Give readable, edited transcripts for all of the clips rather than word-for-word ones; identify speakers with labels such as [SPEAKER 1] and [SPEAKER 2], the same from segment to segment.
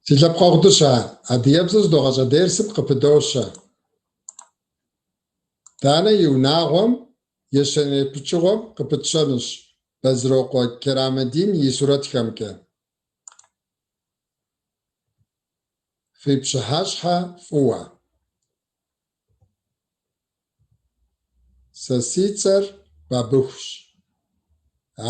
[SPEAKER 1] Си лъэпкъэгъу дыщэ, адыгэбзэ зыдогъащӏэ дерсым къыпыдощэ. Данэ и унагъуэм ещанэрей пычыгъуэм къыпытщэнущ Бэзрокъуэ Керамэдин и сурэтхэмкӏэ. Фи пщыхьэщхьэ фӏыуэ! Сэ си цӏэр Бабыхущ,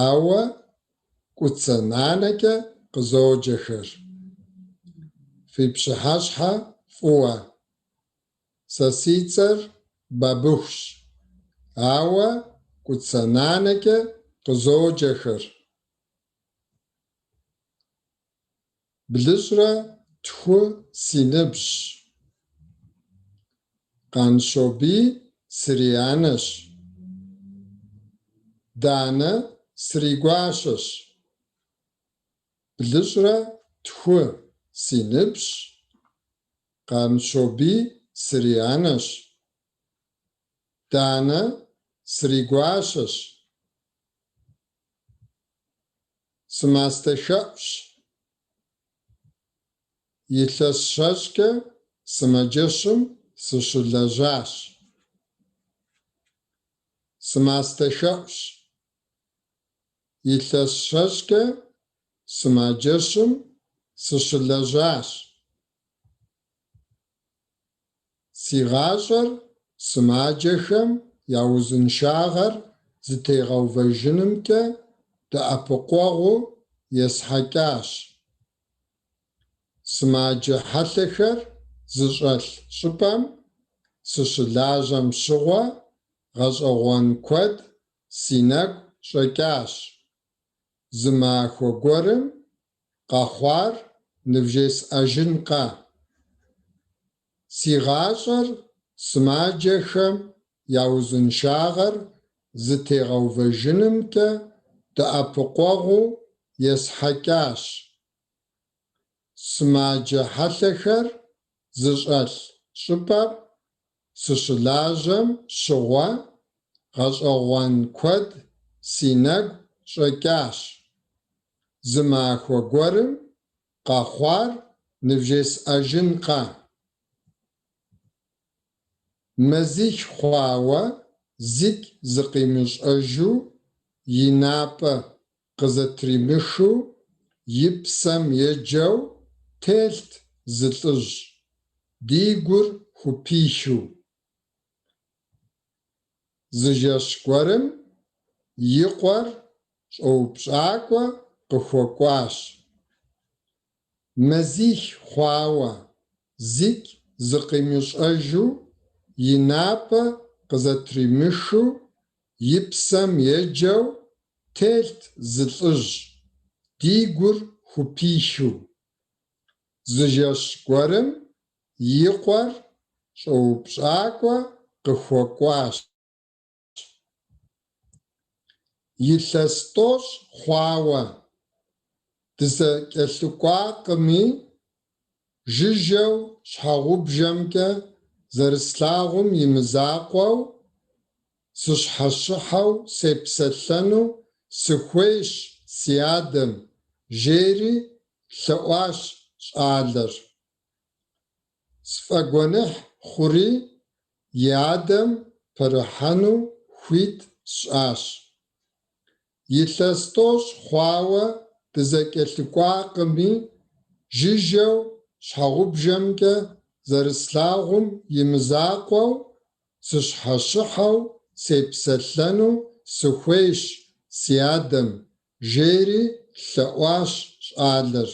[SPEAKER 1] ауэ Кӏуцэ нанэкӏэ къызоджэхэр. Фи пщыхьэщхьэ фӏыуэ! Сэ си цӏэр Бабыхущ, ауэ Кӏуцэ нанэкӏэ къызоджэхэр. Блыщӏрэ тху си ныбжьщ. Къанщобий срианэщ. Данэ сригуащэщ. Блыщӏрэ тху си ныбжьщ. Къанщобий срианэщ. Данэ сригуащэщ. Сымастэхэӏущ. Илъэс щэщӏкӏэ сымаджэщым сыщылэжьащ. Сымастэхэӏущ. Илъэс щэщӏкӏэ сымаджэщым сыщылэжьащ. Си гъащӏэр сымаджэхэм я узыншагъэр зэтегъэувэжынымкӏэ дэӏэпыкъуэгъуу есхьэкӏащ. Сымаджэ хьэлъэхэр зыщӏэлъ щӏыпӏэм сыщылажьэм щыгъуэ гъэщӏэгъуэн куэд си нэгу щӏэкӏащ. Зы махуэ гуэрым къэхъуар нывжесӏэжынкъэ. Си гъащӏэр сымаджэхэм я узыншагъэр зэтегъэувэжынымкӏэ дэӏэпыкъуэгъуу есхьэкӏащ. Сымаджэ хьэлъэхэр зыщӏэлъ щӏыпӏэм сыщылажьэм щыгъуэ гъэщӏэгъуэн куэд си нэгу щӏэкӏащ. Зы махуэ гуэрым къэхъуар нывжесӏэжынкъэ. Мазих хъуауэ зикӏ зыкъимыщӏэжу, и напӏэ къызэтримыхыу, и псэм еджэу телът зы лӏыжь, ди гур хупихыу. Зы жэщ гуэрым и къуэр щӏэупщӏакӏуэ къыхуэкӏуащ. Мазих хъуауэ зикӏ зыкъимыщӏэжу, и напӏэ къызэтримыхыу, и псэм еджэу телът зы лӏыжь, ди гур хупихыу. Зы жэщ гуэрым и къуэр щӏэупщӏакӏуэ къыхуэкӏуащ. Илъэс тӏощӏ хъуауэ дызэкӏэлъыкӏуакъыми, жыжьэу щхьэгъубжэмкӏэ зэрыслъагъум и мызакъуэу, сыщхьэщыхьэу сепсэлъэну сыхуейщ си адэм, жери лъэӏуащ щӏалэр. Сфӏэгуэныхь хъури, и адэм пэрыхьэну хуит сщӏащ. Илъэс тӏощӏ хъуауэ дызэкӏэлъыкӏуакъыми, жыжьэу щхьэгъубжэмкӏэ зэрыслъагъум и мызакъуэу, сыщхьэщыхьэу сепсэлъэну сыхуейщ си адэм, жери лъэӏуащ щӏалэр.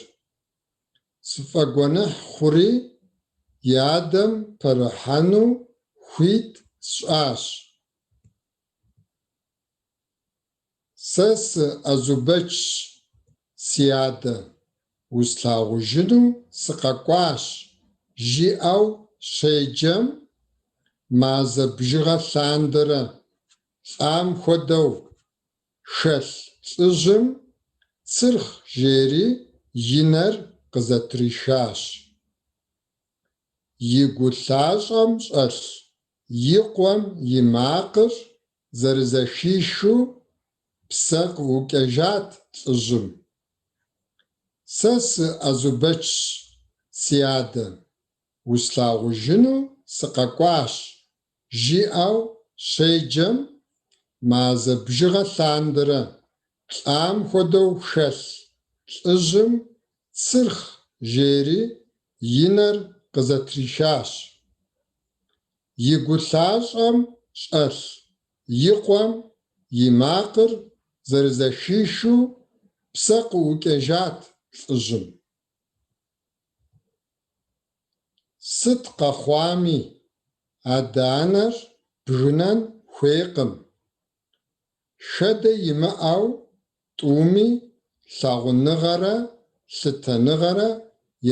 [SPEAKER 1] Сфӏэгуэныхь хъури, и адэм пэрыхьэну хуит сщӏащ. Сэ сы-Ӏэзубэчщ, си адэ, услъагъужыну сыкъэкӏуащ, жиӏэу щеджэм, мазэ бжыгъэ лъандэрэ лӏам хуэдэу хэлъ лӏыжьым цырхъ жери и нэр къызэтрихащ. И гу лъащӏэм щӏэлъ и къуэм и макъыр зэрызэхихыу псэ къыӏукӏэжат лӏыжьым. Сэ сы-Ӏэзубэчщ. Си адэ, услъагъужыну сыкъэкӏуащ, жиӏэу щеджэм, мазэ бжыгъэ лъандэрэ лӏам хуэдэу хэлъ лӏыжьым цырхъ жери и нэр къызэтрихащ. И гу лъащӏэм щӏэлъ и къуэм и макъыр зэрызэхихыу псэ къыӏукӏэжат лӏыжьым. Сыт къэхъуами, адэ-анэр бгынэн хуейкъым. Хэдэ имыӏэу тӏуми лъагъуныгъэрэ лъытэныгъэрэ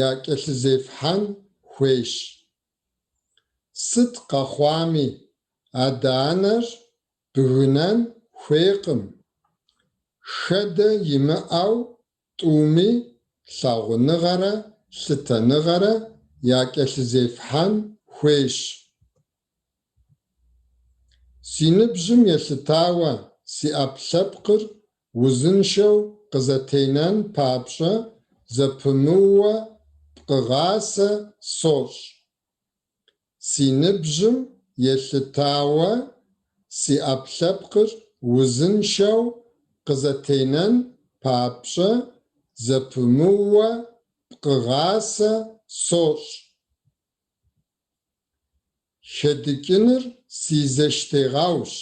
[SPEAKER 1] якӏэлъызефхьэн хуейщ. Сыт къэхъуами, адэ-анэр бгынэн хуейкъым. Хэдэ имыӏэу тӏуми лъагъуныгъэрэ лъытэныгъэрэ якӏэлъызефхьэн хуейщ. Си ныбжьым елъытауэ си ӏэпкълъэпкъыр узыншэу къызэтенэн папщӏэ зэпымыууэ пкъыгъасэ сощӏ. Си ныбжьым елъытауэ си ӏэпкълъэпкъыр узыншэу къызэтенэн папщӏэ зэпымыууэ пкъыгъасэ сощӏ. Хэдыкӏыныр си зэштегъэущ.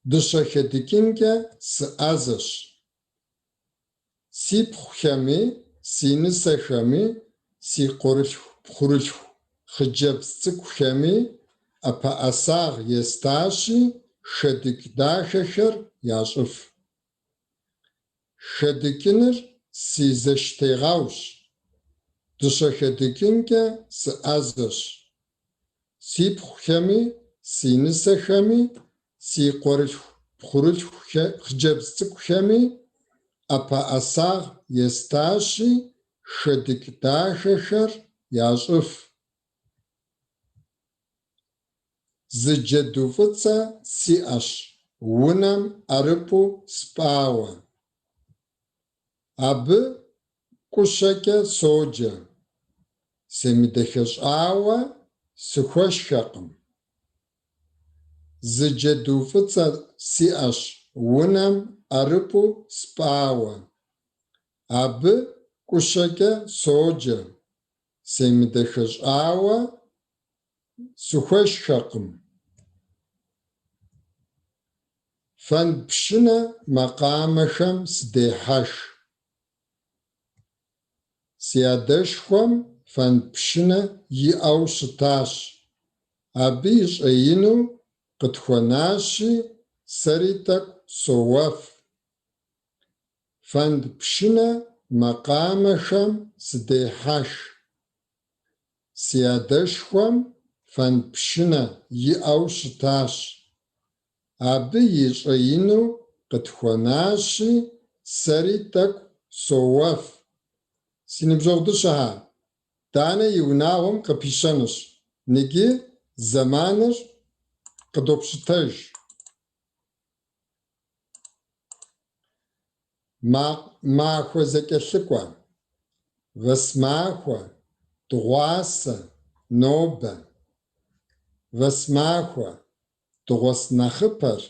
[SPEAKER 1] Дыщэ хэдыкӏынкӏэ сыӏэзэщ. Сипхъухэми, си нысэхэми, си къуэрылъху-пхъурылъху хъыджэбз цӏыкӏухэми ӏэпэӏэсагъ естащи, хэдыкӏ дахэхэр ящӏыф. Хэдыкӏыныр си зэштегъэущ. Дыщэ хэдыкӏынкӏэ сыӏэзэщ. Сипхъухэми, си нысэхэми, си къуэрылъху-пхъурылъху хъыджэбз цӏыкӏухэми ӏэпэӏэсагъ естащи, хэдыкӏ дахэхэр ящӏыф. Зы джэду фӏыцӏэ сиӏэщ унэм ӏэрыпӏу спӏауэ. Абы Кӏущэкӏэ соджэ. Семыдэхэщӏауэ сыхуэшхэкъым. Зы джэду фӏыцӏэ сиӏэщ унэм ӏэрыпӏу спӏауэ. Абы Кӏущэкӏэ соджэ. Семыдэхэщӏауэ сыхуэшхэкъым. Фэндпшынэ макъамэхэм сыдехьэх. Си адэшхуэм фэндпшынэ иӏэу щытащ. Абы и щӏэину къытхуэнащи, сэри тӏэкӏу соуэф. Фэндпшынэ макъамэхэм сыдехьэх. Си адэшхуэм фэндпшынэ иӏэу щытащ. Абы и щӏэину къытхуэнащи, сэри тӏэкӏу соуэф. Си ныбжьэгъу дыщэхэ, Данэ и унагъуэм къыпищэнущ. Ныджы зэманыр къыдопщытэж. Махуэ зэкӏэлъыкӏуэ. Вэсмахуэ, дыгъуасэ, нобэ. Вэсмахуэ, дыгъуэснэхъыпэр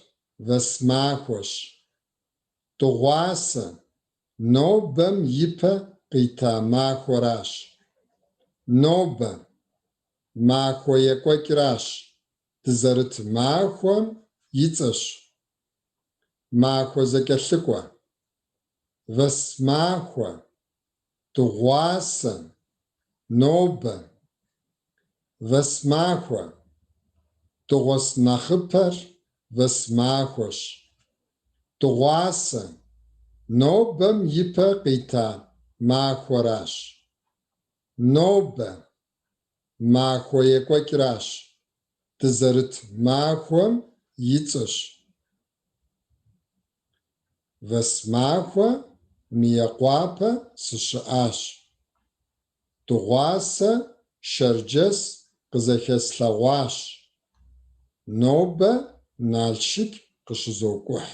[SPEAKER 1] вэсмахуэщ. Дыгъуасэ, нобэм ипэ къита махуэращ. Нобэ, махуэ екӏуэкӏращ, дызэрыт махуэм и цӏэщ. Махуэ зэкӏэлъыкӏуэ. Вэсмахуэ, дыгъуасэ, нобэ. Вэсмахуэ, дыгъуэснэхъыпэр вэсмахуэщ. Дыгъуасэ, нобэм ипэ къита махуэращ. Нобэ, махуэ екӏуэкӏращ, дызэрыт махуэм и цӏэщ. Вэсмахуэ Мыекъуапэ сыщыӏащ. Дыгъуасэ Шэрджэс къызэхэслъэгъуащ. Нобэ Налшык къыщызокӏухь.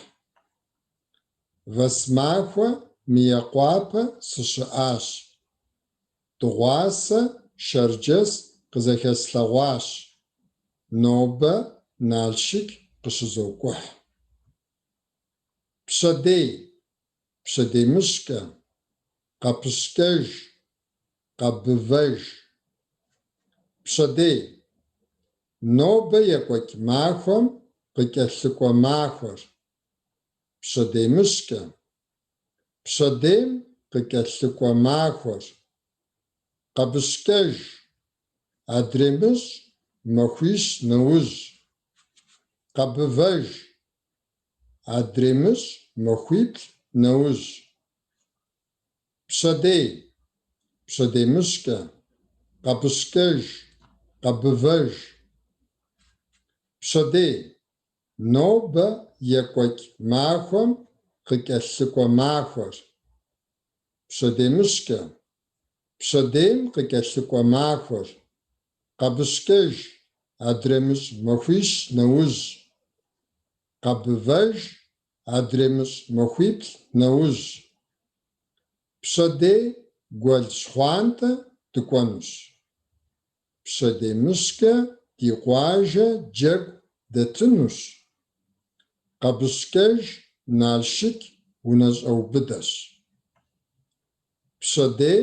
[SPEAKER 1] Вэсмахуэ Мыекъуапэ сыщыӏащ. Дыгъуасэ Шэрджэс къызэхэслъэгъуащ, нобэ Налшык къыщызокӏухь. Пщэдей, пщэдеймыщкӏэ, къэпыщкӏэж, къэбывэж. Пщэдей. Нобэ екӏуэкӏ махуэм къыкӏэлъыкӏуэ махуэр. Пщэдеймыщкӏэ. Пщэдейм къыкӏэлъыкӏуэ махуэр. Къэбыщкӏэж. Адрей-мыщӏ махуищ нэужь. Къэбывэж. Адрей-мыщӏ махуиплӏ нэужь. Пщэдей, пщэдеймыщкӏэ, къэбыщкӏэж, къэбывэж. Пщэдей. Нобэ екӏуэкӏ махуэм къыкӏэлъыкӏуэ махуэр. Пщэдеймыщкӏэ. Пщэдейм къыкӏэлъыкӏуэ махуэр. Къэбыщкӏэж, адрей-мыщӏ махуищ нэужь. Къэбывэж, адрей-мыщӏ махуиплӏ нэужь. Пщэдей Гуэл Щхъуантӏэ дыкӏуэнущ. Пщэдеймыщкӏэ ди къуажэ джэгу дэтынущ. Къэбыщкӏэж Налшык унэщӏэубыдэщ. Пщэдей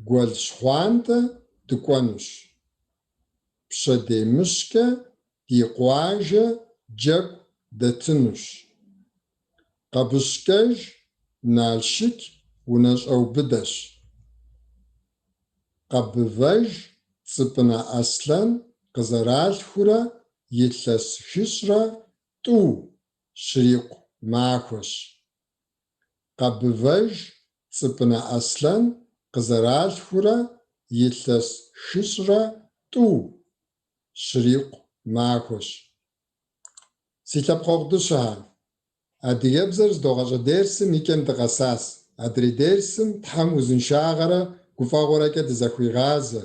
[SPEAKER 1] Гуэл Щхъуантӏэ дыкӏуэнущ. Пщэдеймыщкӏэ ди къуажэ джэгу дэтынущ. Къэбыщкӏэж Налшык унэщӏэубыдэщ. Къэбывэж Цӏыпӏынэ Аслъэн къызэралъхурэ илъэс 302 щрикъу махуэщ. Къэбывэж Цӏыпӏынэ Аслъэн къызэралъхурэ илъэс 302 щрикъу махуэщ. Си лъэпкъэгъу дыщэхэ, адыгэбзэр зыдогъащӏэ дерсым и кӏэм дыкъэсащ. Адрей дерсым Тхьэм узыншагъэрэ гуфӏэгъуэрэкӏэ дызэхуигъазэ.